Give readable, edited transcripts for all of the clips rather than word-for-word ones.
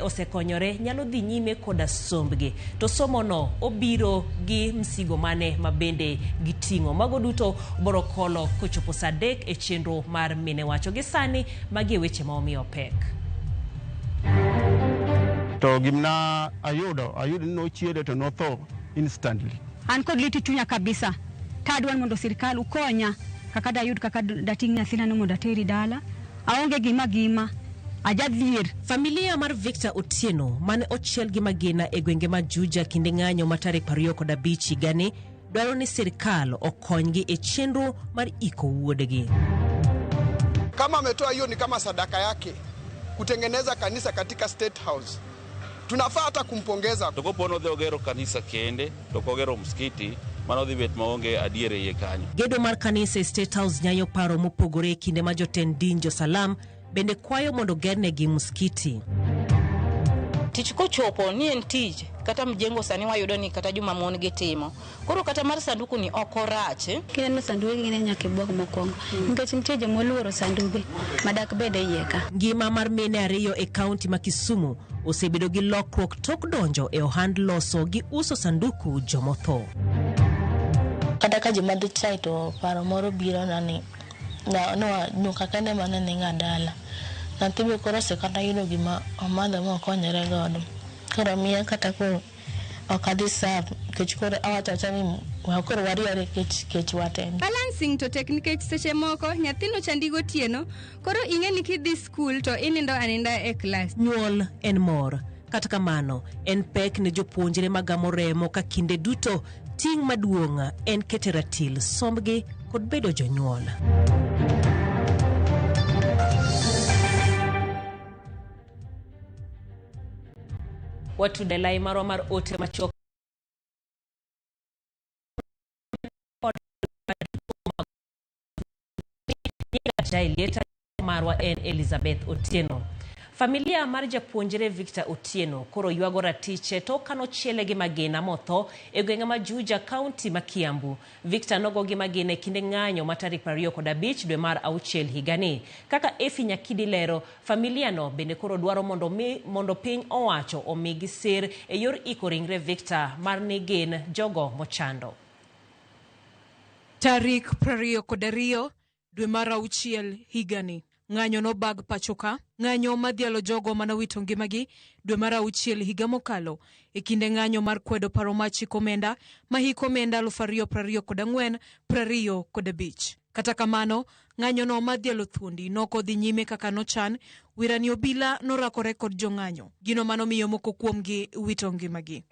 osekonyore nyalo dhi nyime koda sombgi. To somono obiro gi msigo mane ma bende giting'o. Mago duto boro kolo kochopo saa 3 e chenro mar Mine Wacho. Gi sani magi e weche ma omiyo pek. To gimna ayudo ni nochiele to notho instantly. An kod lit e chunya kabisa. Ka adwaro mondo sirkal ukonya kaka dayud kaka dating' nyathina no mondo ateri dala. Aonge gima gima. Ajadhier. Familia mar Victor Otieno mane ochiel gi magina e gwenge ma Juja kinde ng'anyo ma tarik 25 higani dwaro ni sirkal okonygi e chenro mar iko wuodgi. Kama ametoa hiyo ni kama sadaka yake kutengeneza kanisa katika State House. Tunafaa hata kumpongeza. To kopo nodhi ogero kanisa kende, to ok ogero msikiti, mano dhi bet maonge adier e iye kanyo. Gedo mar kanisa e State House nyayo paro mopogore e kinde ma jotend din jo-Salam bende kwayo mondo ogernegi msikiti. Tich kochopo ni en tich kata mjengo sani wayudo ni kata joma mon gitimo. Koro kata mar sanduku ni ok orach. Kineno sanduge gine nyaka ibwog mokwongo nikech nitie joma oluoro sanduge madak bed e iye ka. Ngima mar mine ariyo e kaunti ma Kisumu osebedo gi lokruok tok donjo e ohand loso gi uso sanduku jomotho. Kata ka ji madho chai to paro moro biro na ni no nyuka kende mane ninga dala. Nyathi be koro osekata yudo gima omadho mokonyore godo. Koro miya kata koro ok adhi serve nikech koro awacho awacha ni koro wariere kech wate. Balancing to tek nikech seche moko nyathino chandi gotieno, koro ing'e ni kidhi skul to inindo aninda e klas. Nyuol en mor. Kata kamano, en pek ne jopuonjre magamo remo ka kinde duto ting' maduong' en keto e ratil sombgi kod bedo jonyuol. Watude lai marwa mar ote machuok lieta marwa en Elizabeth Otieno. Familia mar japuonjre Victor Otieno koro ywago ratiche tok kanochiele gi magina motho e gwenge ma Juja, kaunti ma Kiambu. Victor nogo gi magina e kinde ng'anyo ma tarik 25 dwe mar 6 higani. Kaka Effie Nyakidi lero, familia no bende koro dwaro mondo piny owacho omigi sir e yor iko ringre Victor mar ni gin jogo mochando. Tarik 22 dwe mar 6 higani. Ng'anyo nobag pacho ka, ng'anyo madhialo jogo manowito ngimagi dwe mar 6 higa mokalo e kinde ng'anyo mar kwedo paro mar chik omenda ma hik omenda 2024 25. Kata kamano, ng'anyo no madhialo thuondi nokodhi nyime kaka nochan, wirani obila norakore kod jong'anyo. Gino manomiyo moko kuomgi wito ngimagi.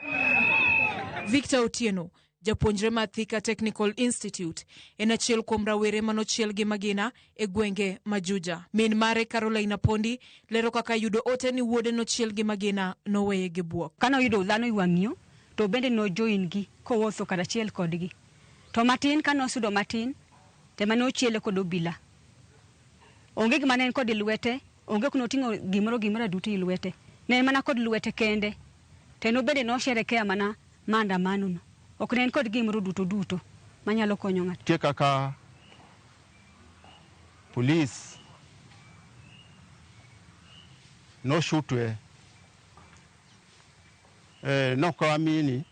Victor Otieno, japuonjre mar Thika Technical Institute, en achiel kuom rawere manochiel gi magina e gwenge ma Juja. Min mare Caroline Apondi lero kaka yudo ote ni wuode nochiel gi magina noweye gi bwok. Kane oyudo dhano e wang'yo, to bende nojoin gi kowuotho karachiel kodgi. To matin kane osudo matin, tema nochiele kod obila. Onge gima ne en kod lwete, onge kuma noting'o gimoro duto e lwete. Ne en mana kod lwete kende. To en bende nosherekea mana maandamano no. Ok ne en kod gimoro duto duto manyalo konyo ng'ato. Nitie kaka polis noshutwe, nokoamini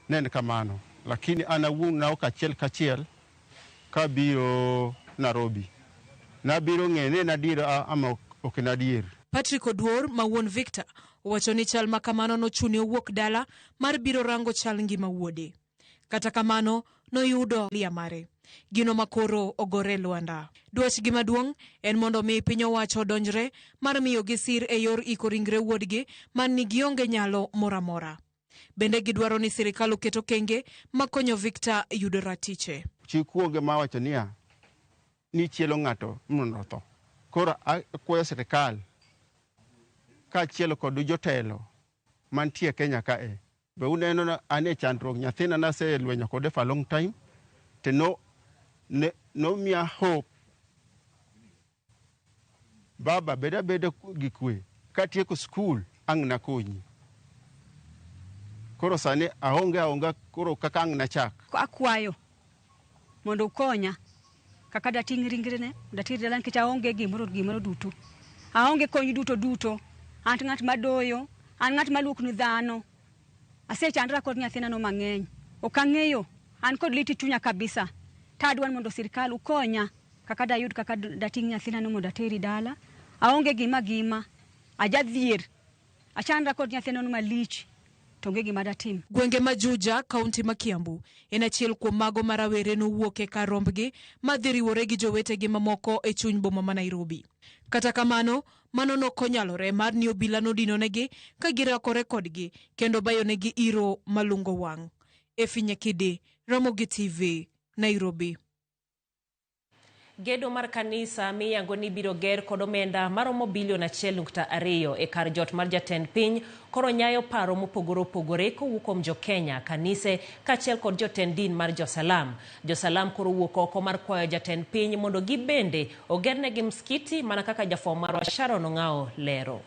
ne en kamano, lakini an awuon naok achiel kachiel kabiro Nairobi. Nabiro ng'eyo ni en adier ama ok en adier. Patrick Oduor ma wuon Victor owacho ni chal ma kamano nochune owuok dala mar biro rango chal ngima wuode. Kata kamano noyudo lia mare. Gino makoro ogore lwanda. Dwachgi maduong' en mondo mi piny owacho odonjre mar miyogi sir e yor iko ringre wuodgi man ni gionge nyalo moro amora. Bende gidwaro ni sirikal oket okenge makonyo Victor yudo ratiche. Chik onge mawacho niya ni chielo ng'ato mondo otho. Koro akwayo sirikal kaachiel kod jotelo mantie Kenya kae. Be uneno na an e chandruok, nyathina naselwenyo kode for a long time, to nomiya hope. Baba, bed abeda gi kwe, katieko skul ang' nakonyi. Koro sani aonge aonga koro kaka ang' nachak. Akwayo mondo ukonya kaka dating' ringrene, dater dala nikech aonge gimoro duto. Aonge kony duto duto. An ng'at madoyo, an ng'at maluokni dhano. Asechandra kod nyathinano mang'eny. Ok ang'eyo, an kod lit e chunya kabisa. To adwa ni mondo sirkal ukonya kaka dayud kaka dating' nyathinano mondo ateri dala. Aonge gima gima. Ajadhier. Achandra kod nyathinano malich. To onge gima datim. Gwenge ma Juja, kaunti ma Kiambu, en achiel kuom mago ma rawere nowuok e kar rombgi ma dhi riwore gi jowetegi mamoko e chuny boma ma Nairobi. Kata kamano, mano nokonyalore mar ni obila nodinonegi ka girakore kodgi kendo bayonegi iro malungo wang'. Effie Nyakidi, Ramogi TV, Nairobi. Gedo mar kanisa miyango ni biro ger kod omenda maromo bilion 1.2 e kar jot mar jatend piny koro nyayo paro mopogore opogore kowuok kuom jo-Kenya, kanise kaachiel kod jotend din mar jo-Salam. Jo-Salam koro wuok oko mar kwayo jatend piny mondo gibende ogernegi msikiti mana kaka jafwambo marwa Sharon Ong'ao lero.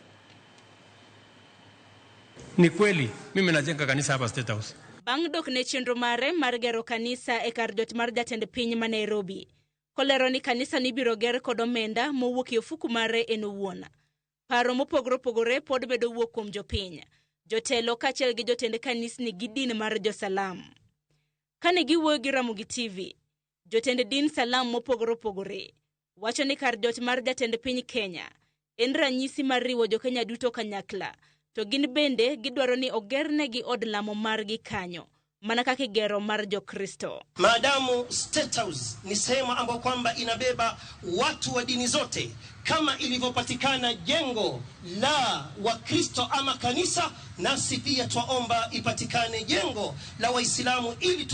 Ni kweli mimi najenga kanisa hapa State House. Bang' dok ne chenro mare mar gero kanisa e kar jot mar jatend piny ma Nairobi, kolero ni kanisa ni ibiro ger kod omenda mowuok e ofuku mare en owuon. Paro mopogore opogore pod medo wuok kuom jopiny, jotelo kaachiel gi jotend kanisni gi din mar jo-Salam. Kane giwuoyo gi Ramogi TV, jotend din Salam mopogore opogore wacho ni kar jot mar jatend piny Kenya en ranyisi mar riwo jo-Kenya duto kanyakla, to gin bende gidwaro ni ogernegi od lamo margi kanyo mana kaka igero mar Jokristo. Maadamu State House ni sehemu ambayo kwamba inabeba watu wa dini zote, kama ilivyopatikana jengo la Wakristo ama kanisa, nasi pia twaomba ipatikane jengo la Waislamu ili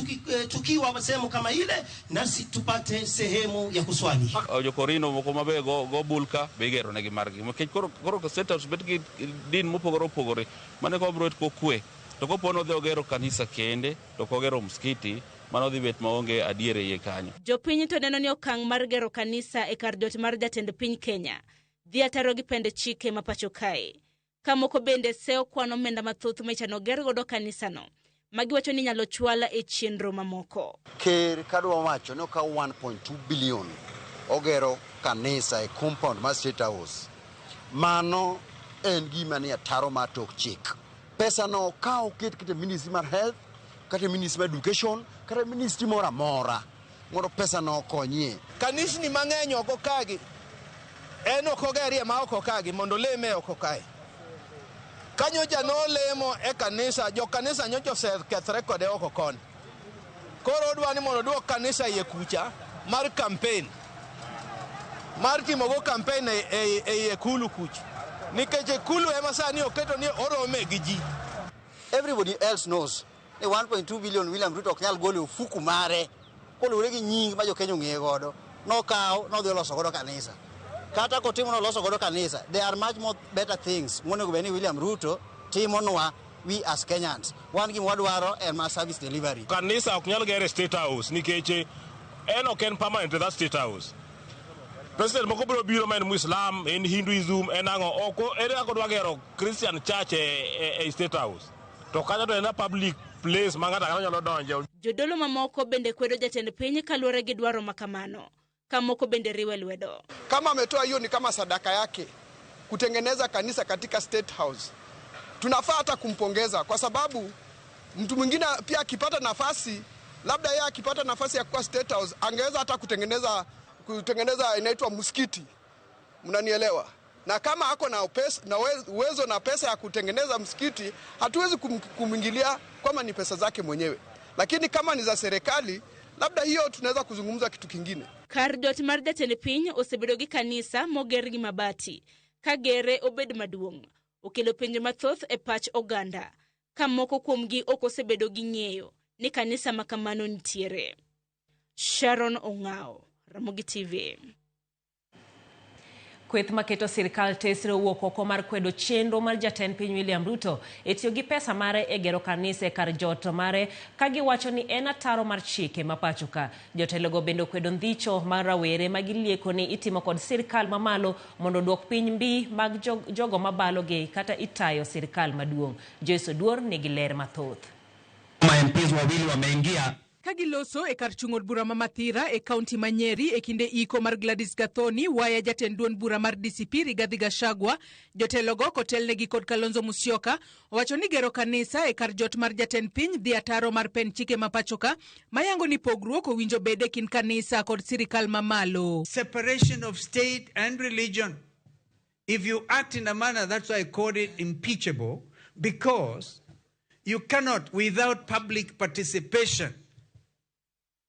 tukiwa sehemu kama ile, nasi tupate sehemu ya kuswali. Jokorino moko mabe go bulka be igero negi margi. Nikech koro State House bet gi din mopogore opogore, mane ko biro bet kokwe. To kopo nodhi ogero kanisa kende, to ok ogero msikiti, mano dhi bet maonge adier e iye kanyo. Jopiny to neno ni okang' mar gero kanisa e kar jot mar jatend piny Kenya dhi ataro gi pend chike ma pacho kae. Ka moko bende seyo kwan omenda mathoth ma ichano ger godo kanisano, ma giwacho ni inyalo chwal e chenro mamoko. Ker kadwa wacho ni okaw 1.2 billion ogero kanisa e compound mar State House. Mano en gima ni ataro mar tok chik. Pesa no okaw oket kata ministry mar health, kata ministry mar education, kata ministry moro amora mondo pesa no okonyie. Kanisni mang'eny oko kagi, en ok ogerie ma oko kagi mondo oleme oko kae. Ka nyocha nolemo e kanisa, jo kanisa nyocha osekethre kode oko koni. Koro odwa ni mondo oduok kanisa iye kucha mar campaign. Mar timogo campaign e ikulu kucha. Nikech ikulu ema sani oketo ni orome gi ji. Everybody else knows ni 1.2 billion William Ruto ok nyal golo e ofuku mare koluwore gi nying ma jo-Kenya ong'eye godo. Nokawo nodhi oloso godo kanisa. Kata kotimo noloso godo kanisa, there are much more better things monego bed ni William Ruto timonwa we as Kenyans. Wan gima wadwaro en ma service delivery. Kanisa ok nyal ger e State House nikech en ok en permanent that State House. President moko biro biro ma en Muislam, en Hinduism, en ang'o, ok ere kaka odwa gero Christian church e State House. To kanyo to en a public place ma ng'ato ang'ata nyalo donje. Jodolo mamoko bende kwedo jatend piny kaluwore gi dwaro ma kamano, ka moko bende riwe lwedo. Kama ametoa hiyo ni kama sadaka yake kutengeneza kanisa katika State House. Tunafaa hata kumpongeza kwa sababu mtu mwingine pia akipata nafasi, labda yeye akipata nafasi ya kuwa State House angeweza hata kutengeneza inaitwa msikiti. Mnanielewa? Na kama ako na na uwezo na pesa ya kutengeneza msikiti, hatuwezi kumwingilia kama ni pesa zake mwenyewe. Lakini kama ni za serikali, labda hiyo tunaweza kuzungumza kitu kingine. Kar jot mar jatend piny osebedo gi kanisa moger gi mabati, ka gere obed maduong', okelo penjo mathoth e pach oganda, ka moko kuomgi ok osebedo gi ng'eyo ni kanisa ma kamano nitiere. Sharon Ong'ao, Ramogi TV. Kweth maketo sirikal tesre owuok oko mar kwedo chenro mar jatend piny William Ruto e tiyo gi pesa mare e gero kanisa e kar jot mare ka giwacho ni en ataro mar chike ma pacho ka. Jotelogo bende okwedo ndhicho mar rawere ma gilieko ni itimo kod sirikal mamalo mondo oduok piny mbi mag jogo mabalogi kata itayo sirikal maduong'. Joyce Oduor nigi ler mathoth. Kama MPs wawili wameingia, Ka giloso e kar chung' od bura ma Mathira e kaunti ma Nyeri e kinde iko mar Gladys Gathoni waya jatend duond bura mar DCP Rigathi Gachagua, jotelogo kotelnegi kod Kalonzo Musyoka owacho ni gero kanisa e kar jot mar jatend piny dhi ataro mar pend chike ma pachoka mayango ni pogruok owinjo bed e kind kanisa kod sirikal mamalo. Separation of state and religion. If you act in a manner, that's why I called it impeachable, because you cannot, without public participation,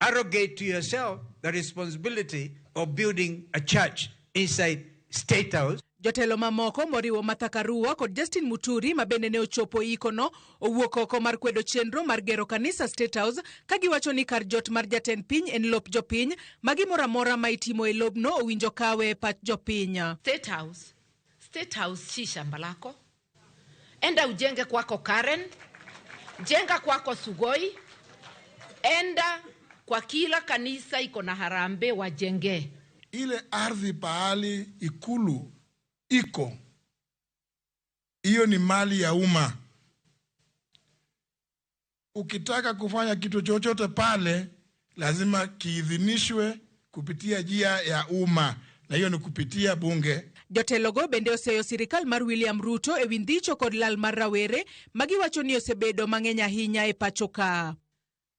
arrogate to yourself the responsibility of building a church inside State House. Jotelo mamoko moriwo Martha Karua kod Justin Muturi ma bende ne ochopo ikono owuok oko mar kwedo chenro mar gero kanisa State House ka giwacho ni kar jot mar jatend piny en lop jopiny ma gimoro amora ma itimo e lobno owinjo kawe e pach jopiny. State House, State House si shamba lako. Enda ujenge kwako Karen, jenga kwako Sugoi, enda kwa kila kanisa iko na harambee wajenge. Ile ardhi pahali ikulu iko, hiyo ni mali ya umma. Ukitaka kufanya kitu chochote pale lazima kiidhinishwe kupitia njia ya umma, na hiyo ni kupitia bunge. Jotelogo bende oseyo sirikal mar William Ruto e wi ndhicho kod lal mar rawere ma giwacho ni osebedo mang'eny ahinya e pacho ka.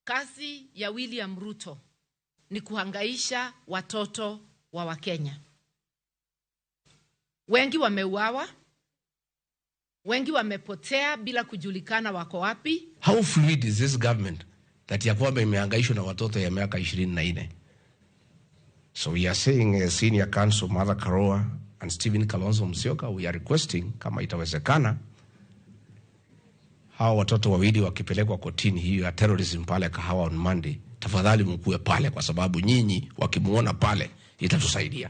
Kazi ya William Ruto ni kuhangaisha watoto wa Wakenya. Wengi wameuawa, wengi wamepotea bila kujulikana wako wapi. How fluid is this government that ya kwamba imehangaishwa na watoto ya miaka 24? So we are saying, Senior Counsel Martha Karua and Stephen Kalonzo Musyoka, we are requesting kama itawezekana hawa watoto wawili wakipelekwa kotini hiyo ya terrorism pale Kahawa on Monday, tafadhali mkuwe pale, kwa sababu nyinyi wakimuona pale itatusaidia.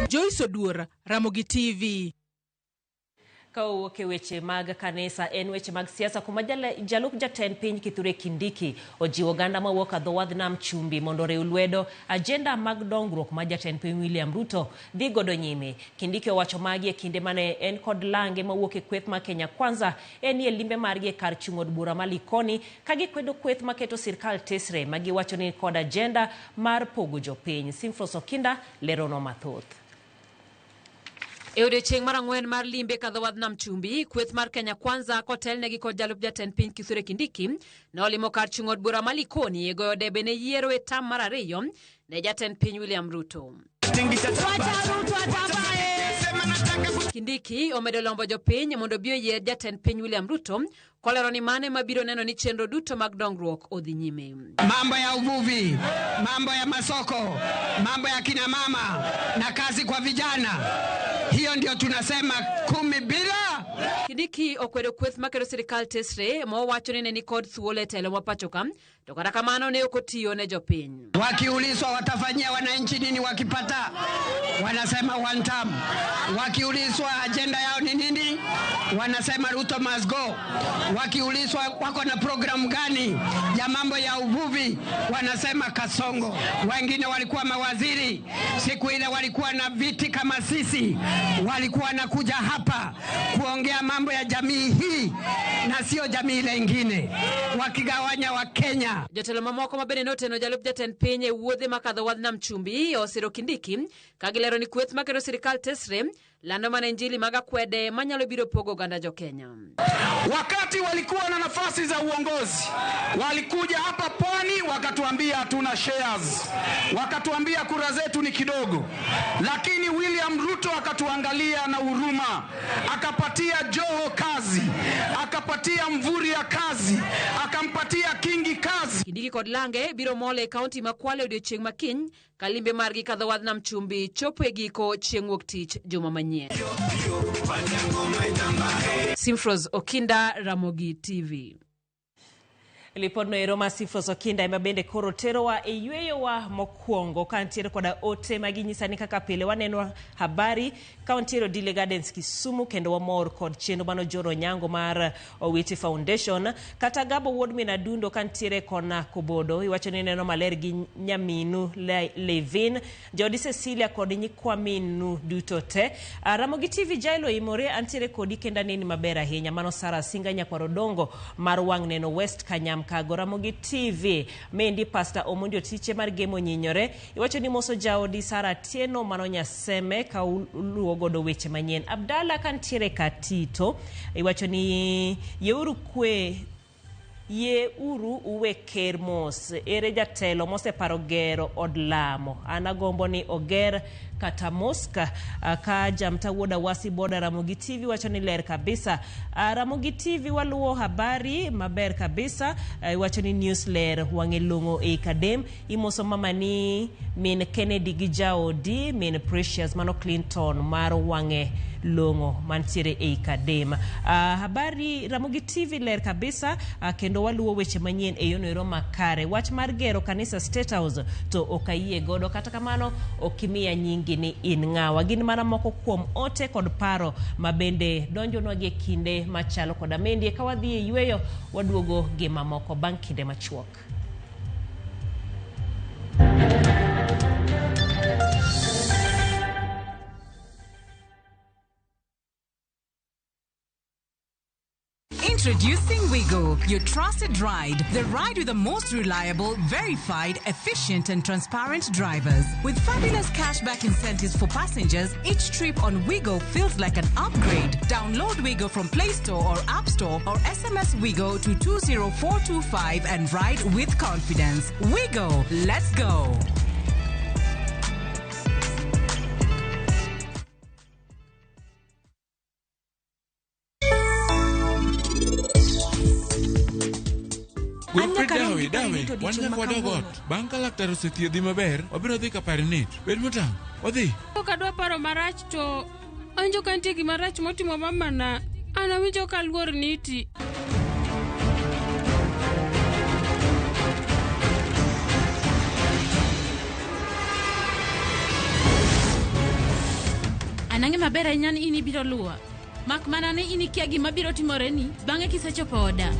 Joyce Oduor, Ramogi TV. Ka owuok e weche mag kanisa en weche mag siasa kuma jalup jatend piny Kithure Kindiki ojiwo oganda mawuok a dho wadh nam chumbi mondo oriw lwedo ajenda mag dongruok ma jatend piny William Ruto dhi godo nyime. Kindiki owacho magi e kinde mane en kod lange mawuok e kweth ma Kenya Kwanza en e limbe margi e kar chung' od bura ma Likoni ka gikwedo kweth maketo sirkal tesre ma giwacho ni kod ajenda mar pogo jopiny. Simfros Okinda leronwa mathoth. E odiechieng' mar ang'wen mar limbe ka dho wadh nam chumbi, kweth mar Kenya Kwanza kotelnegi kod jalup jatend piny Kithure Kindiki nolimo kar chung' od bura ma Likoni e goyo debe ne yiero e tam mar ariyo ne jatend piny William Ruto. Kindiki omedo lombo jopiny mondo obi oyier jatend piny William Ruto kolero ni mane mabiro neno ni chenro duto mag dongruok odhi nyime. Mambo ya uvuvi, mambo ya masoko, mambo ya kina mama na kazi kwa vijana. Hiyo ndio tunasema 10 bila. Kindiki okwedo kweth makelo sirikal tesre mowacho ni ne nikod thuolo e telo ma pacho ka, to kata kamano ne ok otiyo ne jopiny. Wakiulizwa watafanyia wananchi nini wakipata, wanasema one term. Wakiulizwa agenda yao ni nini, wanasema Ruto must go. Wakiulizwa wako na programu gani ya mambo ya uvuvi, wanasema Kasongo. Wengine walikuwa mawaziri siku ile, walikuwa na viti kama sisi, walikuwa wanakuja hapa kuongea mambo ya jamii hii na sio jamii ile ingine, wakigawanya wa Kenya. Jotelo mamoko ma bende noteno jalup jatend piny e wuodhe makadho wadh nam chumbi osiro Kindiki ka gilero ni kweth makelo sirikal tesre lando mana injili mag akwede manyalo biro pogo oganda jo-Kenya. Wakati walikuwa na nafasi za uongozi, walikuja hapa pwani wakatuambia hatuna shares, wakatuambia kura zetu ni kidogo, lakini William Ruto akatuangalia na huruma, akapatia Joho kazi, akapatia Mvurya kazi, akampatia Kingi kazi. Kindiki kod lange biro mole e kaunti ma Kwale odiechieng' ma kiny ka limbe margi kadho wadh nam chumbi chopo e giko chieng' wuok tich juma manyien. Simfros Okinda, Ramogi TV. Lipodno ero ma Simfros Okinda ema bende koro terowa e yweyowa mokwongo ka ntiere koda ote maginyisa ni kaka pile waneno habari ka wantiere Odile Gardens Kisumu kendo wamor kod chenro mano Joro Nyango mar Owiti Foundation. Kata Gabo Wuod Min Adundo ka ntiere kona Kobodo iwacho ni neno maler gi nyaminu Levin, Jodi Cecilia kod nyikwa minu duto te. Ramogi TV Jailo Imore antiere kodi kendo aneni maber ahinya. Mano Sara Singa nyakwar Odongo mar Wang' Neno West Kanyam Nyamkago. Ramogi TV mendi Pastor Omondi Otiche mar Gemo Nyinyore iwacho ni moso jaodi Sara Atieno mano Nyaseme ka uluwo godo weche manyien. Abdalla kantiere Katito iwacho ni yeuru kwe Yie uru uwe ker mos. Ere jatelo moseparo gero od lamo? An agombo ni oger kata mosque. Ka Jamta wuod Awasi boda Ramogi TV wacho ni ler kabisa. Ramogi TV waluwo habari maber kabisa. Iwacho ni news ler wang'e long'o ei Kadem. Imoso mama ni min Kennedy gi jaodi min Precious mano Clinton mar wang'e long'o mantiere ei Kadem. Habari Ramogi TV ler kabisa kendo waluwo weche manyien e yono ero makare. Wach mar gero kanisa State House to ok ayie godo, kata kamano ok imiya nyingi ni in ng'awa. Gin mana moko kuom ote kod paro ma bende donjonwa gi e kinde machalo koda mendi. Ka wadhi e yweyo waduogo gi mamoko bang' kinde machuok. Introducing Wigo, your trusted ride. The ride with the most reliable, verified, efficient, and transparent drivers. With fabulous cashback incentives for passengers, each trip on Wigo feels like an upgrade. Download Wigo from Play Store or App Store or SMS Wigo to 20425 and ride with confidence. Wigo, let's go. Wilfred Dawe, Dawe, wan nyaka wadog ot. Bang' ka laktar osethiedhi maber, wabiro dhi ka Parinit. Bed motang', wadhi. Ok adwa paro marach to anjo ka nitie gima rach motimo mamana. An awinjo ka aluor niti. An ang'e maber ahinya ni in ibiro luwa. Mak mana ni in ikia gima biro timoreni bang'e kisechopo oda.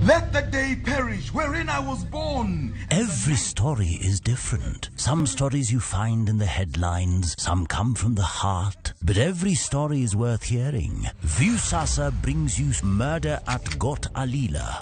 Let the day perish wherein I was born. Every story is different. Some stories you find in the headlines, some come from the heart. But every story is worth hearing. Viusasa brings you Murder at Got Alila.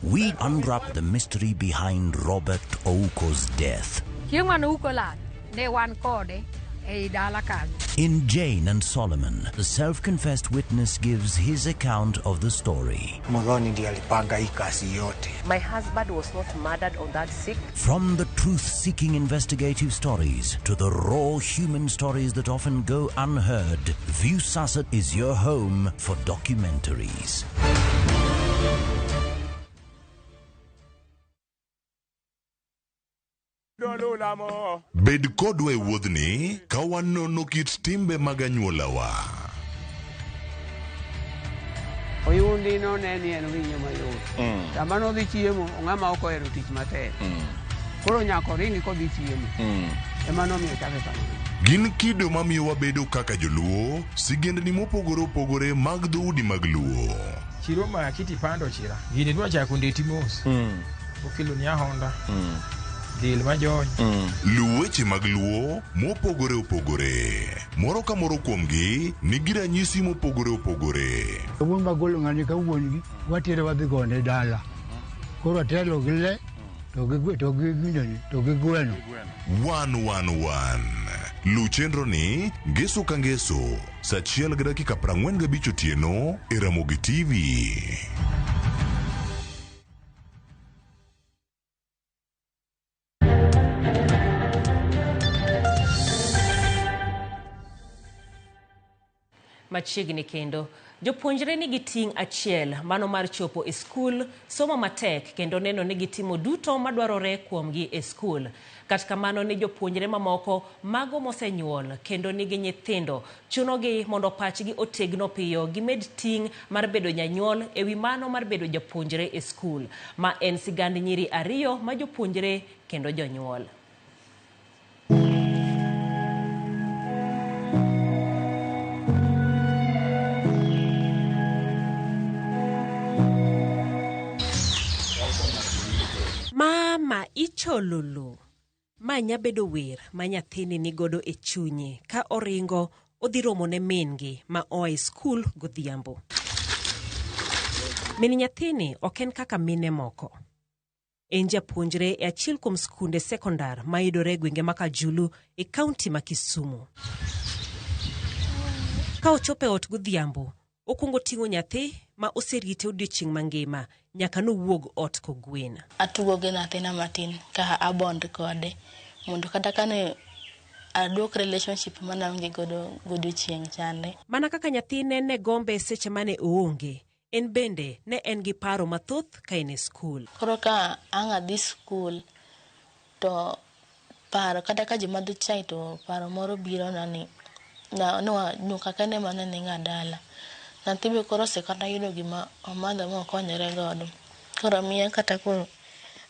We unwrap the mystery behind Robert Ouko's death. Chieng' mane Ouko lal, ne wan kode ei dala kanyo. In Jane and Solomon, the self-confessed witness gives his account of the story. Muthoni ndiye alipanga hii kazi yote. My husband was not murdered on that 6th. From the truth-seeking investigative stories to the raw human stories that often go unheard, Viusasa is your home for documentaries. Bed kodwa e wuodhni ka wanono kit timbe mag anyuolawa. Oyundi no ne ni en winyo mayot. Sama nodhi chiemo, ng'ama ok ohero tich matek. Koro nyaka oringi kodhi chiemo. Ema nomiyo chake kamano. Gin kido mamiyo wabedo kaka joluo, sigendni mopogore opogore mag dhoudi mag Luo. Chiro ma kiti pando chira. Gini dwa chako ndeti mos. Okelo ni ahonda. Del majony. Luw weche mag Luo mopogore opogore. Moro ka moro kuomgi nigi ranyisi mopogore opogore. Wuon magolo ng'ani ka wuon gi watere wadhi gone dala. Koro atelo gi le to gi to gi ginene to gi gweno. 111. Luw chenro ni ngeso ka ngeso saa 1:45 otieno e Ramogi TV. Machiegni kendo jopuonjre nigi ting' achiel, mano mar chopo e skul, somo matek kendo neno ni gitimo duto madwarore kuomgi e skul. Kata kamano ni jopuonjre mamoko mago mosenyuol kendo nigi nyithindo chunogi mondo pachgi otegno piyo gimed ting' mar bedo janyuol ewi mano mar bedo japuonjre e skul. Ma en sigand nyiri ariyo ma jopuonjre kendo jonyuol. Cholulu. Ma nya bedo wer ma nyathini nigodo e chunye ka oringo odhi romo ne min-gi ma oa e skul godhiambo. Min nyathini ok en kaka mine moko. En japuonjre e achiel kuom skunde sekondar mayudore e gwenge ma Kajulu e kaunti ma Kisumu. Ka ochopo e ot godhiambo, okwongo ting'o nyathi ma oserite odiechieng' mangima nyaka nowuog ot kogwen. Atugo gi nyathina matin ka abond kode mondo kata kane aduok relationship mane aonge godo godiochieng' chande. Mana kaka nyathine ne gombe seche mane oonge, en bende ne en gi paro mathoth ka en e skul. Koro ka ang' adhi skul to paro kata ka ji madho chai to paro moro biro na ni nyuka kende ema ne niga dala. Nyathi be koro osekata yudo gima omadho ma okonyore godo. Koro miya kata koro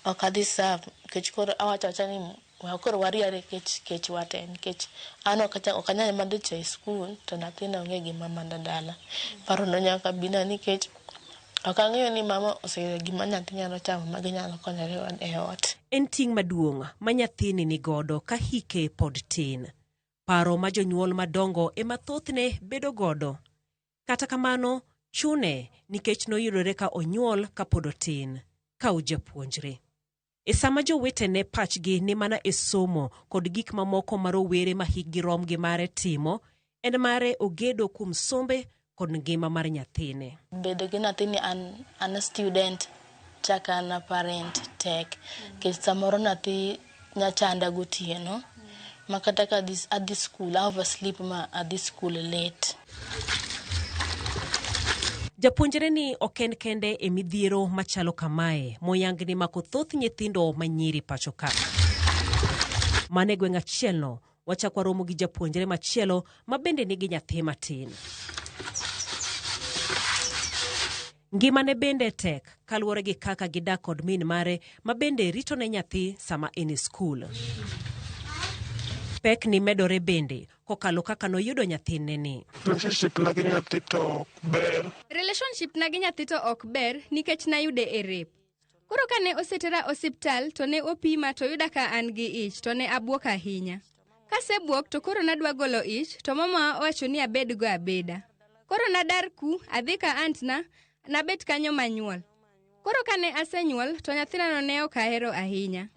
ok adhi serve nikech koro awacho awacha ni koro wariere kech kech wate nikech an ok anyal madho chai e skul to nyathina onge gima madho dala. Paro no nyaka bina nikech ok ang'eyo ni mama oseyudo gima nyathi nyalo chamo ma ginyalo konyore godo e ot. En ting' maduong' ma nyathini nigodo ka hike pod tin. Paro ma jonyuol madongo ema thothne bedo godo. Kata kamano, chune nikech noyudore ka onyuol kapod otin, ka ojapuonjre. E sama jowetene pachgi ni mana e somo kod gik mamoko ma rowere ma hikgi rom gi mare timo, en mare ogedo kuom sombe kod ngima mar nyathine. Bedo gi nyathini an, an student chak an a parent tek nikech samoro nyathi nyachanda gotieno ma kata ka adhi skul a oversleep ma adhi skul late. Japuonjre ni ok en kende e midhiero machalo kamae moyang ni mako thoth nyithindo manyiri pacho ka. Mana e gweng' achielno, wachak waromo gi japuonjre machielo ma bende nigi nyathi matin. Ngimane bende tek kaluwore gi kaka gidak kod min mare ma bende rito ne nyathi sama en e skul. Pek ni medore bende kokalo kaka noyudo nyathine ni. Relationship na gi nyathi to ok ber. Relationship na gi nyathi to ok ber nikech nayude e rape. Koro kane osetera osiptal to ne opima to yuda ka an gi ich to ne abuok ahinya. Kasebuok to koro nadwa golo ich to mama owacho ni abed go abeda. Koro nadar ku adhi ka aunt na nabet kanyo manyuol. Koro kane asenyuol to nyathinano ne ok ahero ahinya.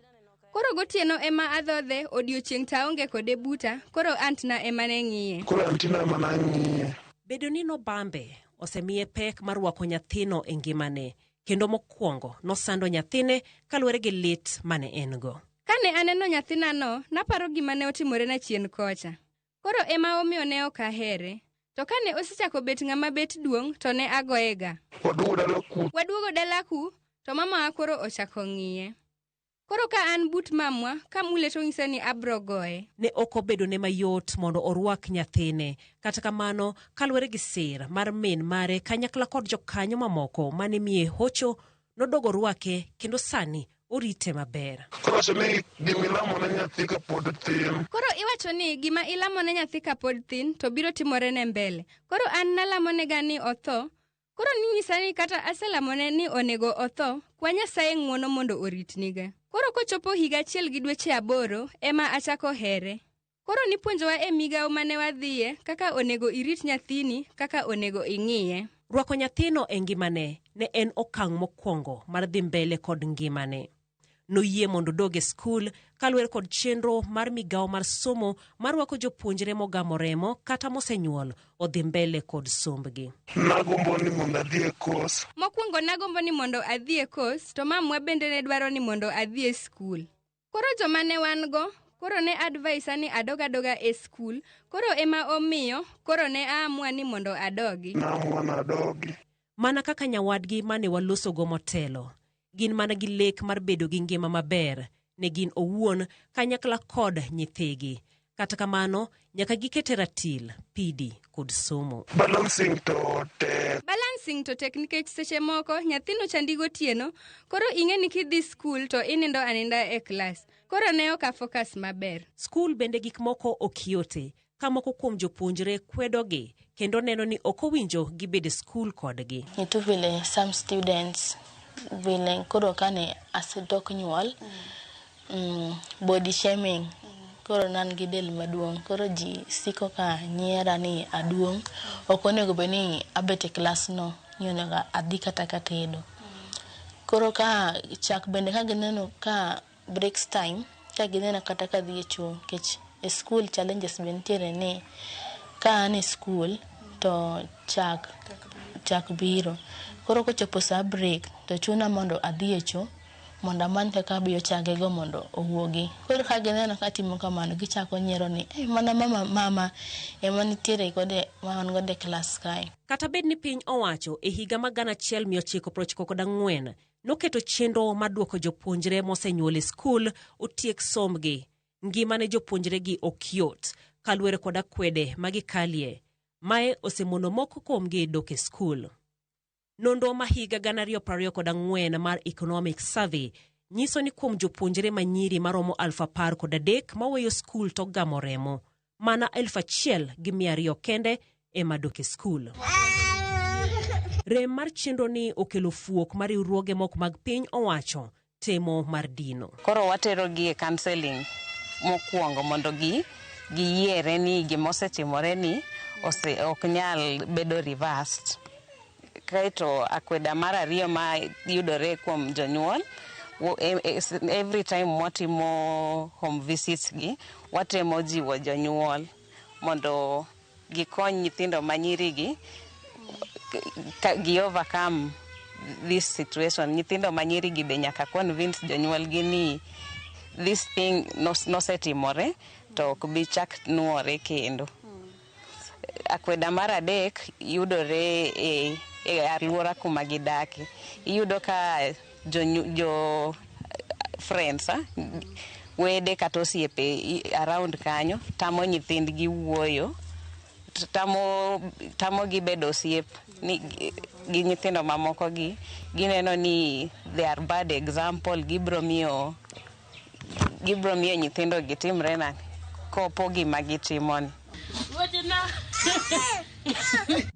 Koro gotieno ema adhodhe odiochieng' to aonge kode buta koro aunt na ema ne ng'iye. Koro antina ema ne ng'iye. Bedo ni nobambe osemiye pek mar rwako nyathino e ngimane kendo mokwongo nosando nyathine kaluwore gi lit mane en go. Kane aneno nyathinano, naparo gima ne otimorena chien kocha. Koro ema omiyo ne ok ahere. To kane osechako bet ng'ama bet duong' to ne agoyega. Waduogo dala ku. Waduogo dala ku, to mamawa koro ochako ng'iye. Koro ka an but mamwa, kamule to onyisa ni abro goye. Ne ok obedone mayot mondo orwak nyathine. Kata kamano, kaluwore gi sir mar min mare kanyakla kod jokanyo mamoko mane miye hocho, nodogo rwake kendo sani orite maber. Koro wacho ni gima ilamo ne nyathi kapod tin. Koro iwacho ni gima ilamo ne nyathi kapod thin to biro timore ne mbele. Koro an nalamonega ni otho, koro ninyisa ni kata aselamone ni onego otho, kwa Nyasaye ng'uono mondo oritniga. Koro kochopo higa achiel gi dweche 8 ema achako here. Koro nipuonjowa e migawo mane wadhiye kaka onego irit nyathini, kaka onego ing'iye. Rwako nyathino e ngimane ne en okang' mokwongo mar dhi mbele kod ngimane. Noyie mondo odog e skul kaluwore kod chenro mar migawo mar somo mar rwako jopuonjre mogamo remo kata mosenyuol odhi mbele kod sombgi. Nagombo ni mondo adhi e kos. Mokwongo nagombo ni mondo adhi e kos to mamwa bende ne dwaro ni mondo adhi e skul. Koro joma ne wan go, koro ne advise ni adog adoga e skul, koro ema omiyo koro ne aamua ni mondo adogi. Naamua nadogi. Mana kaka nyawadgi mane walosogo motelo, gin mana gi lek mar bedo gi ngima maber ne gin owuon kanyakla kod nyithigi. Kata kamano, nyaka giket e ratil, pidi kod somo. Balancing to tek. Balancing to tek nikech seche moko nyathino chandi gotieno, koro ing'e ni kidhi skul to inindo aninda e klas. Koro ne ok a focus maber. Skul bende gik moko ok yote, ka moko kuom jopuonjre kwedogi kendo neno ni ok owinjo gibed e skul kodgi. Nitu vile some students vile koro kane asedok nyuol Body shaming. Koro ne an gi del maduong'. Koro ji siko ka nyiera ni aduong'. Ok onego bed ni abet e klas no, ni onego adhi kata ka tedo. Koro ka chak bende ka gineno ka breaks time, ka gineno kata ka adhi e choo, nikech e school challenges be nitiere ni ka an e school to chak chak biro. Koro kochopo sa break to chuna mondo adhi e choo mondo amany kaka abiyo chagego mondo owuogi. Koro ka gineno ka atimo kamano, gichako nyiero ni eh, mana mama mama ema nitiere kode ma wan godo e klas kae. Kata bed ni piny owacho e higa mar 1994 noketo chenro mar duoko jopuonjre mosenyuol e skul otiek sombgi, ngima ne jopuonjregi ok yot kaluwore kod akwede ma gikalie. Mae osemono moko kuomgi dok e skul. Nonro ma higa 2024 mar Economic Survey nyiso ni kuom jopuonjre ma nyiri maromo 13,000 maweyo skul to gamo remo, mana 1,200 kende ema dok e skul. Rem mar chenroni okelo fuok mar riwruoge moko mag piny owacho temo mar dino. Koro waterogi e counseling mokwongo mondo gi giyiere ni gima osetimore ni ose, ok nyal bedo reversed. Kaeto akweda mar ariyo ma yudore kuom jonyuol, every time mwatimo home visits gi, watemo jiwo jonyuol mondo gikony nyithindo manyiri gi gi overcome this situation. Nyithindo manyiri gi be nyaka convince jonyuol gi ni this thing nosetimore to ok bi chak nuore kendo. Akweda mar adek yudore e alwora kuma gidake. Iyudo ka jo friends, wede kata osiepe around kanyo tamo nyithindgi wuoyo, tamo gi bedo osiep ni gi nyithindo mamoko gi gineno ni they are bad example, gibro miyo nyithindo gitimre nade kopo gima gitimoni.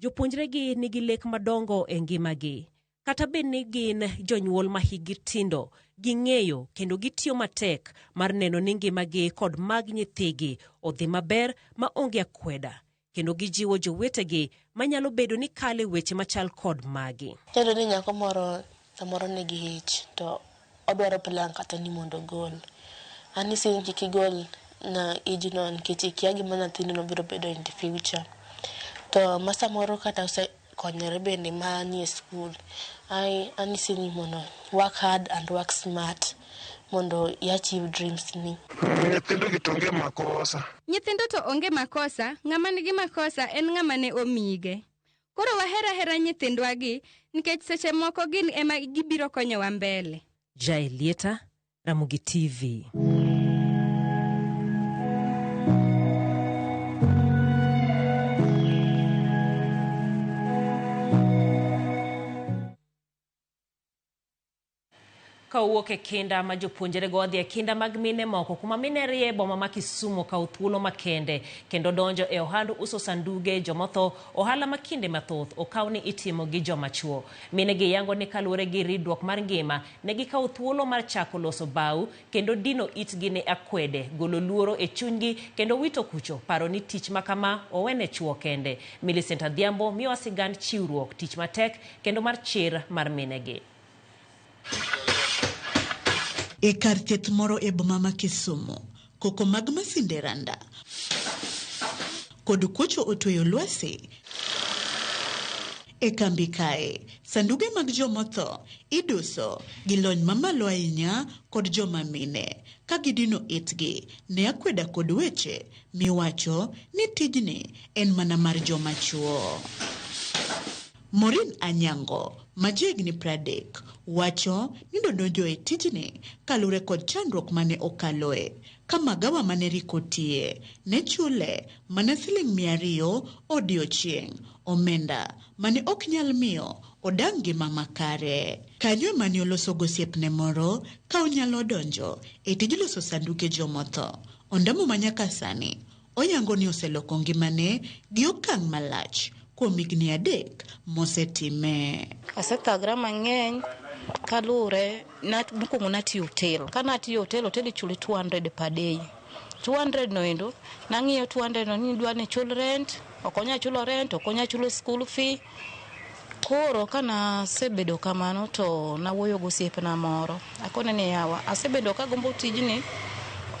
Jopuonjregi nigi lek madongo e ngimagi. Kata bed ni gin jonyuol ma hikgi tindo, ging'eyo kendo gitiyo matek mar neno ni ngimagi kod mag nyithigi odhi maber ma onge akweda. Kendo gijiwo jowetegi manyalo bedo ni kale weche machal kod magi. Iyudo ni nyako moro samoro nigi ich to odwaro plan kata ni mondo ogol. Anyisi ni kik igol na ijno nikech ikia gima nyathino biro bedo in the future. To ma samoro kata osekonyore bende manie skul, anyisi ni mondo work hard and work smart mondo i achieve dreams ni. Nyithindo gi to onge makosa. Nyithindo to onge makosa, ng'ama nigi makosa en ng'ama ne omige. Koro waher ahera nyithindwa gi nikech seche moko gin ema gibiro konyowa mbele. Jael Lieta, Ramogi TV. Ka owuok e kinda ma jopuonjrego odhi e kinda mag mine moko kuma mine rie e boma ma Kisumu kawo thuolo makende kendo donjo e ohand uso sanduge jomotho, ohala ma kinde mathoth okaw ni itimo gi joma chuo. Mine gi yango ni kaluwore gi ridruok mar ngima, ne gikawo thuolo mar chako loso bao kendo dino itgi ne akwede, golo luoro e chunygi kendo wito kucho paro ni tich ma kama owene chuo kende. Millicent Adhiambo miyowa sigand chiwruok, tich matek kendo mar chir mar minegi. E kar thieth moro e boma ma Kisumu, koko mag masinde randa kod kuocho otweyo lwasi. E kambi kae, sanduge mag jomotho iduso gi lony mamalo ahinya kod joma mine ka gidino itgi ne akweda kod weche miwacho ni tijni en mana mar joma chuo. Maureen Anyango ma jahigni 30 wacho ni nodonjo e tijni kaluwore kod chandruok mane okaloe ka magawa mane riko tiye ne chule mana siling 200 odiochieng', omenda mane ok nyal miyo odag ngima makare. Kanyo ema ne oloso gosiepne moro ka onyalo donjo e tij loso sanduge jomotho. Ondamo ma nyaka sani oyango ni oseloko ngimane gi okang' malach kuom higni 3 mosetime. Asethagra mang'eny. Kaluwore na mokwongo natiyo hotel. Ka natiyo hotel, hotel ichuli 200 per day. 200 no endo, nang'iyo 200 no ni dwa ni chul rent, ok onya chulo rent, ok onya chulo school fee. Koro kanasebedo kamano to nawuoyo gosiepna moro. Akone ni yawa, asebedo kagombo tijni,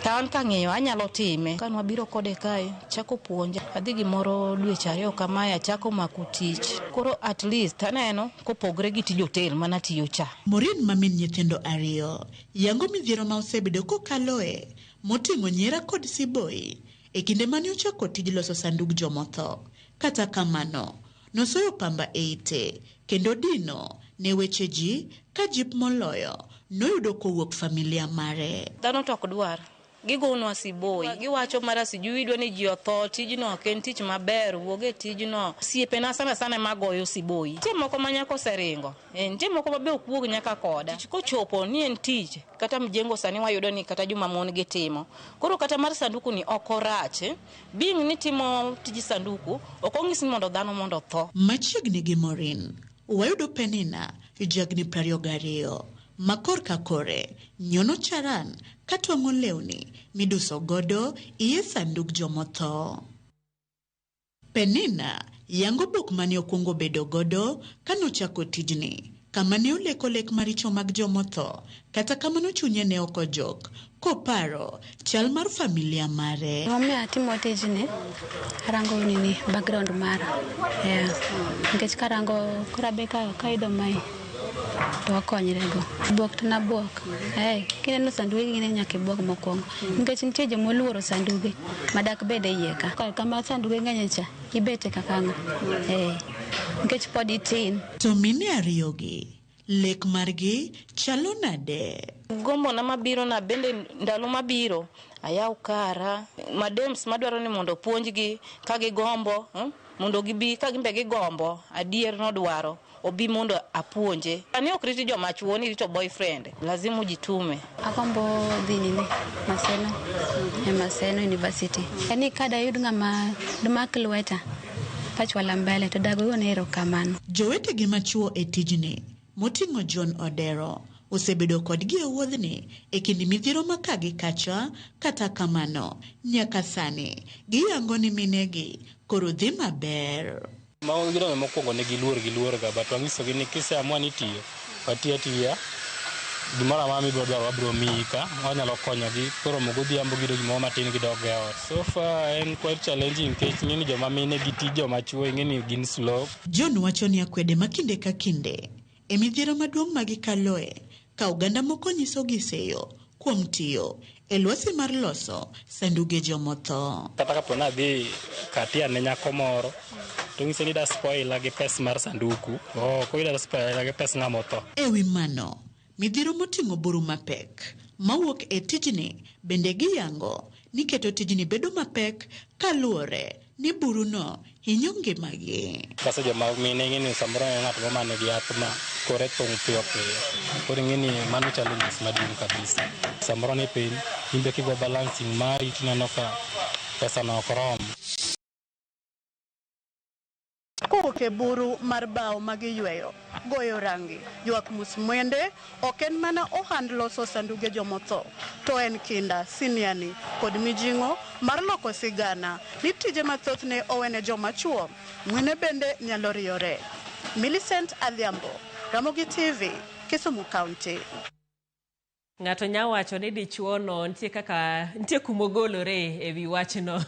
to an kang'iyo anyalo time. Ka nwabiro kode kae, chako puonja. Adhi gimoro dweche ariyo kamae achako mako tich. Koro at least aneno kopogre gi tij hotel manatiyo cha. Maureen ma min nyithindo ariyo, yango midhiero ma osebedo kokaloe, moting'o nyiera kod siboi, e kinde mane ochako tij loso sandug jomotho. Kata kamano, nosoyo pamba e ite kendo dino ne weche ji ka jip moloyo noyudo kowuok familia mare. Dhano to ok dwar. Gigonwa siboi. Giwacho mara sijui idwa ni ji otho, tijno ok en tich maber, wuog e tijno. Osiepena sana sana ema goyo siboi. Nitie moko ma nyaka oseringo. Nitie moko ma be ok wuog nyaka koda. Tich kochopo ni en tich, kata mjengo sani wayudo ni kata joma mon gitimo. Koro kata mar sanduku ni ok orach. Being ni timo tij sanduku, ok onyis ni mondo dhano mondo otho. Machiegni gi Maureen, wayudo Penina, jahigni 22, ma korka kore nyono charan ka twang'o lewni miduso godo iye sandug jomotho. Penina yango buk mane okwongo bedo godo kanochako tijni, kama ne oleko lek maricho mag jomotho, kata kamano chunye ne ok ojok, koparo chal mar familia mare. Omiyo atimo tijni, arango nini background mara. Yeah. Nikech karango koro abe kayudo mae to wakonyrego. Buok to nabuok. Kineno sanduge gini nyaka ibuog mokwongo. Nikech nitie joma oluoro sanduge madak bed e iye ka. Kama sanduge ng'enye cha, ibete kaka ang'o? Nikech pod itin. To mine ariyogi, lek margi chalo nade? Gombo na mabiro na bende ndalo mabiro ayaw kara madems madwaro ni mondo opuonjgi ka gigombo, mondo gibi ka gimbe gigombo adier nodwaro obi mondo apuonje. Ani ok riti joma chuo ni rito boyfriend, lazima ujitume. Agombo dhi nini Maseno, e Maseno University. Yani kada yud ng'ama domak lweta kachwala mbele to dago gone erokamano. Jowetegi machuo e tijni moting'o John Odero osebedo kodgi e wuodhni e kind midhiero ma ka gi kacha, kata kamano nyaka sani giyango ni minegi koro dhi maber. Mago gidonjo mokwongo ne giluor giluor ga, but wanyisogi ni kiseamua ni tiyo, wati atiya, gimoro amora mibiro dwaro wabiro miyi ka, wanyalo konyogi, koromo godhiambo giyudo gimoro matin gidok go e ot. So far en quite challenging nikech ing'e ni joma mine gi tij joma chuo ing'e ni gin slow. John wacho ni akwede ma kinde ka kinde e midhiero maduong' ma gikaloe ka oganda moko nyisogi seyo kuom tiyo e lwasi mar loso sanduge jomotho. Kata kapo ni adhi katia ne nyako moro, to ng'ise ni ida spoila gi pes mar sanduku, oh, koro ida spoila gi pes ng'ama otho. E wi mano, midhiero moting'o buru mapek mawuok e tijni bende giyango ni keto tijni bedo mapek kaluwore ni buruno hinyo ngimagi. Kaso joma mine ing'e ni samoro en ng'at moro man gi yath ma kore thung' piyo piyo. Koro ing'e ni mano challenges maduong' kabisa. Samoro ni piny, in be kigo balancing mari tineno ka pesa no ok rom. Kowuok e buru mar bao ma giyweyo, goyo rangi, ywak musmwende, ok en mana ohand loso sanduge jomotho, to en kinda, siniani kod mijing'o mar loko sigana ni tije mathoth ne owene joma chuo, mine bende nyalo riyore. Millicent Adhiambo, Ramogi TV, Kisumu County. Ng'ato nya wacho ni dichuo no nitie kaka nitie kumogolore e wi wachno.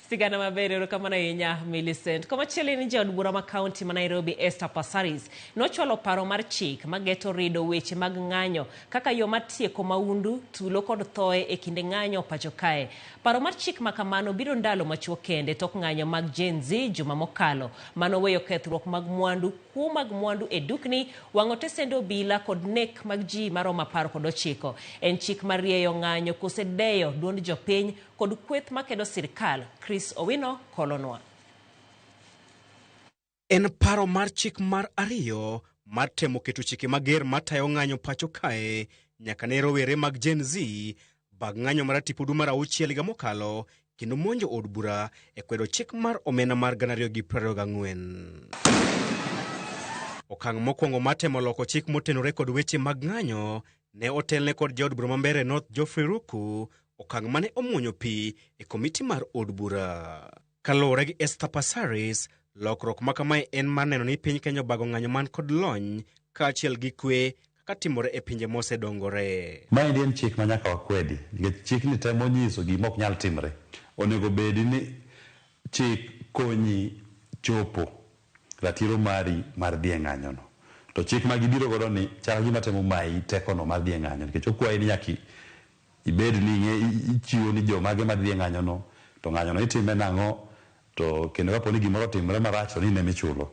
Sigana maber, erokamano ahinya Millicent. Komachielo en jaod bura ma kaunti ma Nairobi Esther Passaris nochwalo paro mar chik mageto rido weche mag ng'anyo kaka yo mar tieko maundu, tulo kod thoe e kinde ng'anyo pacho kae. Paro mar chik ma kamano biro ndalo machuok kende tok ng'anyo mag Gen Z juma mokalo manoweyo kethruok mag mwandu, kuo mag mwandu e dukni, wang'o tesende obila kod nek mag ji maromo 19. En chik mar rieyo ng'anyo kose deyo duond jopiny kod kweth makedo sirkal. Chris Owino kolonwa. En paro mar chik mar ariyo mar temo keto chike mager matayo ng'anyo pacho kae nyaka ne rowere mag Gen Z bag ng'anyo mar tipo dwe mar auchiel higa mokalo kendo monjo od bura e kwedo chik mar omenda mar 2024. Okang' mokwongo mar temo loko chik motenore kod weche mag ng'anyo ne otelne kod jaod bura ma Mbeere North Geoffrey Ruku, okang' mane omuonyo pi e komiti mar od bura. Kaluwore gi Esther Passaris, lokruok ma kamae en mar neno ni piny Kenya obago ng'anyo man kod lony kaachiel gi kwe kaka timore e pinje mosedongore. Maendi en chik ma nyaka wakwedi nikech chikni temo nyiso gima ok nyal timre. Onego bedi ni chik konyi chopo ratiro mari mar dhi e ng'anyono. To chik ma gibiro godo ni chal gima temo mayi tekono mar dhi e ng'anyo nikech okwayi ni nyaka ibed ni ichiwo ni jomage madhi e ng'anyono, to ng'anyono itime nang'o, to kendo kapo ni gimoro otimre marach to ni in ema ichulo.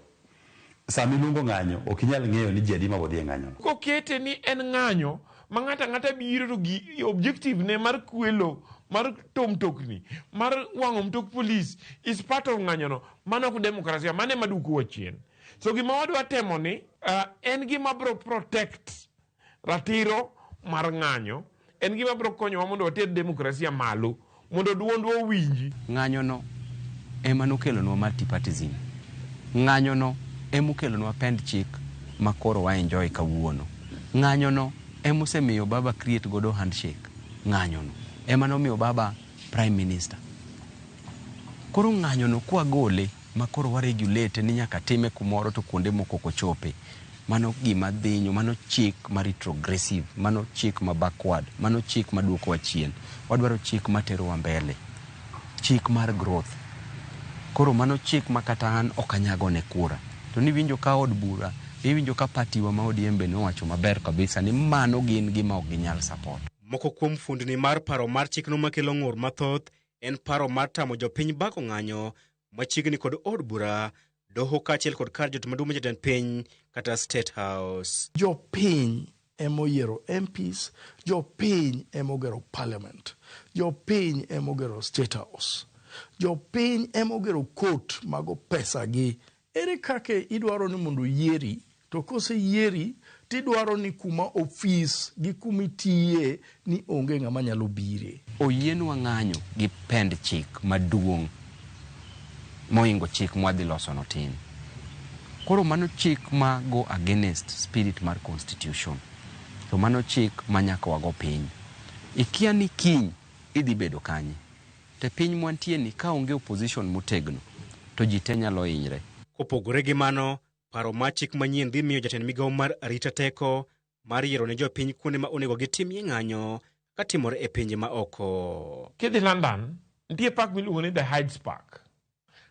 Sama iluongo ng'anyo, ok inyal ng'eyo ni ji adi ma bodhi e ng'anyono. Kokete ni en ng'anyo ma ng'ato ang'ata biro to gi objective ne mar kwelo, mar to mtokni, mar wang'o mtok polis is part of ng'anyono, mano ok demokrasia, mano ema duokowa chien. So gima wadwa temo ni en gima bro protect ratiro mar ng'anyo, en gima bro konyowa mondo water demokrasia malo, mondo duondwa owinji. Ng'anyono ema nokelonwa multipartyism. Ng'anyono ema okelonwa pend chik ma koro wa enjoy kawuono. Ng'anyono ema osemiyo baba create godo handshake. Ng'anyono ema nomiyo baba prime minister. Koro ng'anyono kwagole ma koro wa regulate ni nyaka time kumoro to kuonde moko ok ochope. Mano gima dhinyo, mano chik ma retrogressive, mano chik ma backward, mano chik ma duokowa chien. Wadwaro chik ma terowa mbele, chik mar growth. Koro mano chik ma kata an ok anyal gone kura. To niwinjo ka od bura, iwinjo ka party wa ma ODM be nowacho maber kabisa ni mano gin gima ok ginyal support. Moko kuom fundni mar paro mar chikno makelo ng'ur mathoth en paro mar tamo jopiny bago ng'anyo machiegni kod od bura, doho kaachiel kod kar jot maduong' jatend piny kata State House. Jopiny emoyiero MPs, jopiny emogero parliament, jopiny emogero State House, jopiny emogero court mago pesa gi. Ere kaka idwaro ni mondo oyieri, to koseyieri tidwaro ni kuma ofis gi kuma itiye ni onge ng'ama nyalo bire. Oyienwa ng'anyo gi pend chik maduong' mohingo chik mwadhi loso no tin. Koro mano chik ma go against spirit mar constitution. To mano chik ma nyaka wago piny. Ikia ni kiny idhi bedo kanye. Te piny mwantie ni ka onge opposition motegno, to ji te nyalo hinyre. Kopogore gi mano, paro mar chik manyien dhi miyo jatend migawo mar arita teko mar yiero ne jopiny kuonde ma onego gitimie ng'anyo katimore e pinje ma oko. Kidhi London, nitie park miluongo ni The Hyde Park.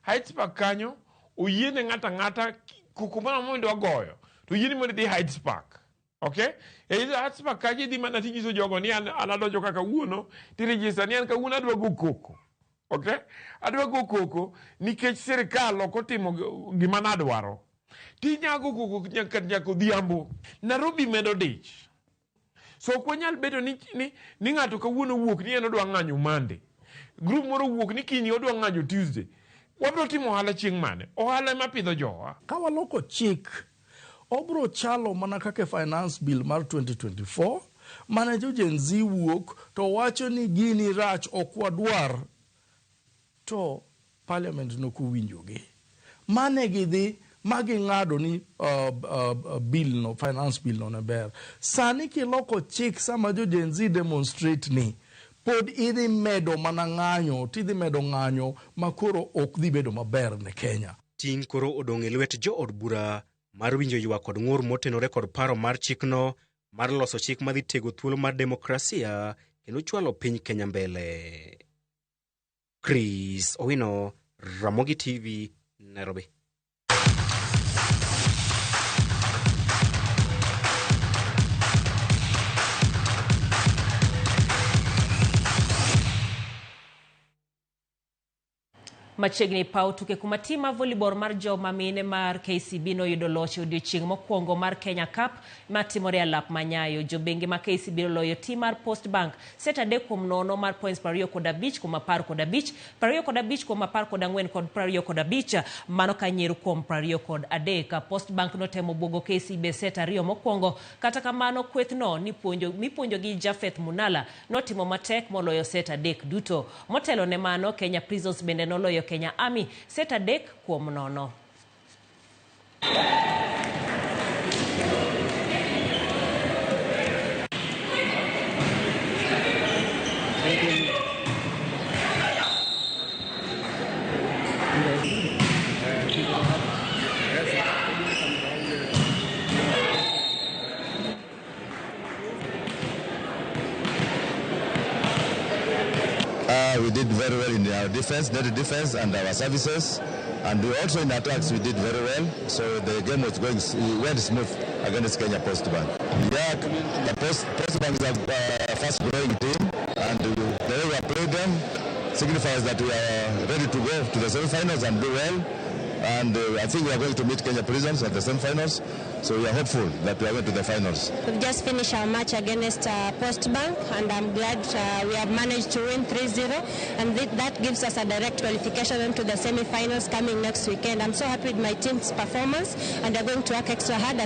Hyde Park kanyo oyiene ng'ato ang'ata koko moro amora midwa goyo to oyieni mondo idhi Hyde Park. Okay? E Hyde Park kanyo idhi mana tinyiso jogo ni an adonjo kaka kawuono tiregister ni an kawuono adwa go koko. Okay? Adwa go koko nikech sirikal ok otimo gima nadwaro. Tinyago koko nyaka odhiambo. Nairobi medo dich. So ok wanyal bedo ni ng'ato kawuono owuok ni en odwa ng'anyo Monday. Group moro owuok ni kiny odwa ng'anyo Tuesday. Wabro timo ohala chieng' mane? Ohala ema pidho jowa. Ka waloko chik, obro chalo mana kaka finance bill mar 2024 mane jo Gen Z wuok to wacho ni gini rach ok wadwar, to parliament nokowinjogi. Mane gidhi ma ging'ado ni bill no, finance bill no ne ber. Sani kiloko chik sama jo Gen Z demonstrate ni, pod idhi medo mana ng'anyo, tidhi medo ng'anyo ma koro ok dhi bedo maber ne Kenya. Ting' koro odong' e lwet jo od bura mar winjo ywak kod ng'ur motenore kod paro mar chikno mar loso chik madhi tego thuolo mar demokrasia kendo chwalo piny Kenya mbele. Chris Owino, Ramogi TV, Nairobi. Machiegni paw tuke kuma tim mar volleyball mar joma mine mar KCB noyudo loch e odiochieng' mokwongo mar Kenya Cup matimore e alap ma Nyayo. Jobengi ma KCB noloyo tim mar Post Bank set 3-0 mar points 25 kuom 15, 25 kuom 14 kod 25, mano ka Nyeri kuom 23. Post Bank notemo buogo KCB set 2 mokwongo, kata kamano kwethno mipuonjo gi Japheth Munala notimo matek moloyo set 3 duto. Motelo ne mano, Kenya Prisons bende noloyo Kenya Army set 3-0. did very well in our defense, net defense and our services. And we also in attacks we did very well. So the game was going went smooth against Kenya Post Bank. Yeah, the Post Bank is a fast-growing team, and the way we have played them signifies that we are ready to go to the semi-finals and do well. And I think we are going to meet Kenya Prisons at the semi-finals, so we are hopeful that we are going to the finals. We've just finished our match against Post Bank, and I'm glad we have managed to win 3-0, and that gives us a direct qualification into the semi-finals coming next weekend. I'm so happy with my team's performance, and they're going to work extra hard.